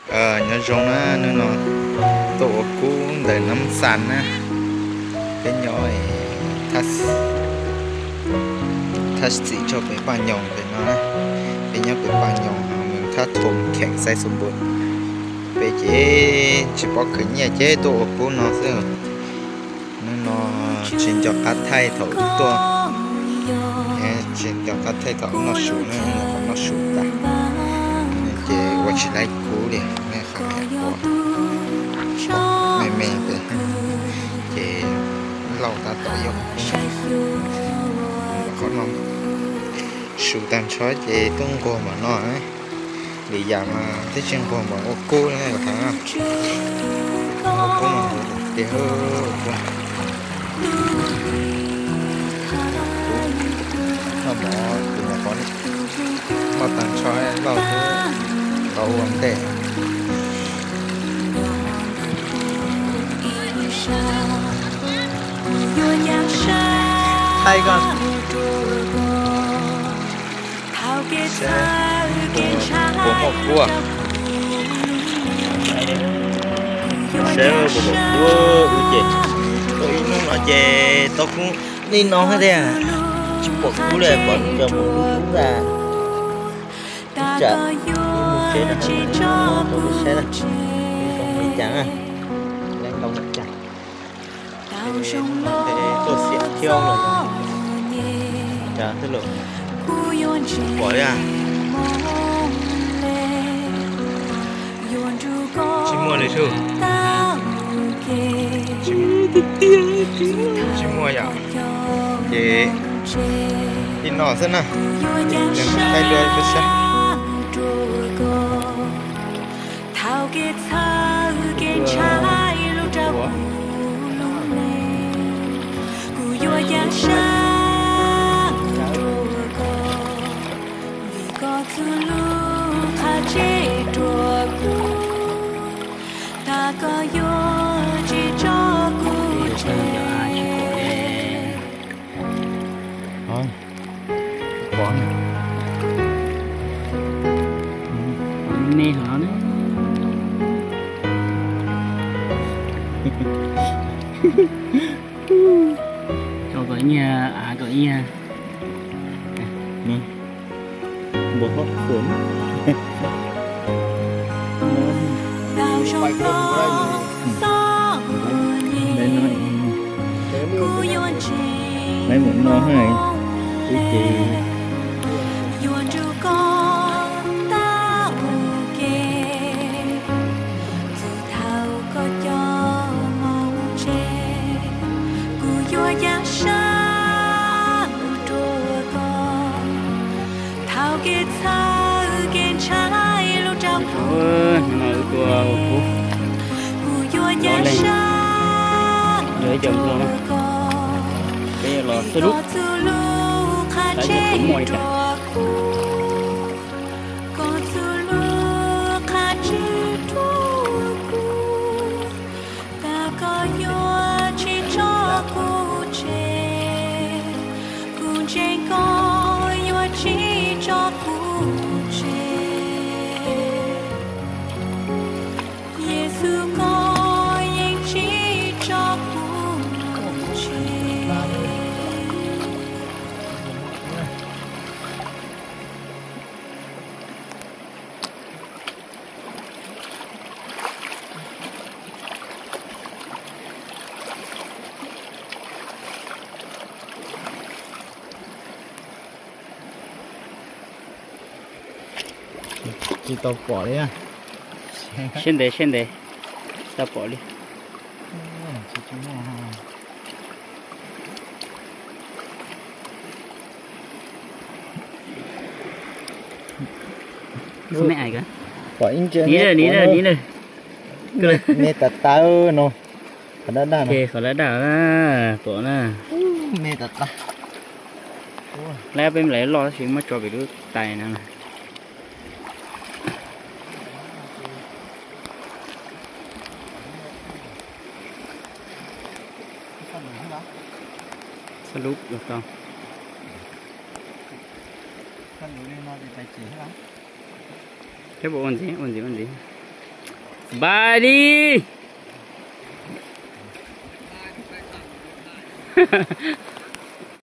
Nyob zoo na, hnub no tuaj ua kub ntawm Nab Xas na. Peb nyob thaj txim rau pem Paj Nyoos pem no, peb nyob pem Paj Nyoos, Thab Thoom, kheem Xais Xus Npus. Peb ces tsis paub khwv nyiaj ces tuaj ua kub no xwb. Hnub no tsis nco qab thaij thaum tuaj, tsis nco qab thaij thaum noj su na, qhov noj su tas ces ua tsis laib kub li, qhov me me pem ces lauj tab tom yog kub no. Qhov no su tag nrho ces tuaj nquag npaum no, lwm yam mas twb tsis nquag npaum ua kub na. Ua kub mas nquag tiag tiag, ua kub. Noj mov tus nyuam qhuav noj tag nrho lauj twb tau ua ntej. Thaij koj. Puas muaj kub? Saib puas muaj kub. Wb ces tuaj ib hnub no ces tau kub li no thiab tiag. Tsis pom kub li, pom cov mus lub kub ntag. Tsam ib mus tsev rau peb saib na, zoo li cas na, leb ntau li cas. Tuaj xiam thiab los cas twb los pom li. Tsis muaj li sub. Tsis muaj yom. Ces ib no xwb na. Thaij dua peb saib. Thaum kev txhawj kev ntshai los rau kuv lub neej, kuv yuav cia siab rau koj, vim koj txhua lub qhab tseg rau kuv, tas koj yuav tsis tso kuv tseg. Me hlo na. Tso kom nyiag, av kom nyiag. Npua hlob khuam. Lawv mus no ha, ib ces yuav nrog koj tau ua ke, txhua thaum koj cov moo tseg, kuv yuav cia siab rau koj. Thaum kev txhawj kev ntshai los rau kuv, kuv yuav cia siab rau koj. Vim koj txhua lub qhab tseg rau kuv, koj txhua lub qhab tseg rau kuv, tas koj yuav tsis tso kuv tseg, kuv ntseeg koj yuav tsis tso kuv tseg. Yexus, koj yeej tsis tso kuv tseg. Tsis tau pom li. Siab ntev siab ntev, tsis tau pom li. Pom ib ntsia, me tas tas no. Qhov daj daj, qhov daj daj pom na. Me tas tas. Lab peb lawv loj tab sis muab tso pem lub tais no. Txhob lub tau. Thiab puas ua ntxiv, ua ntxiv, ua ntxiv. Npaj li.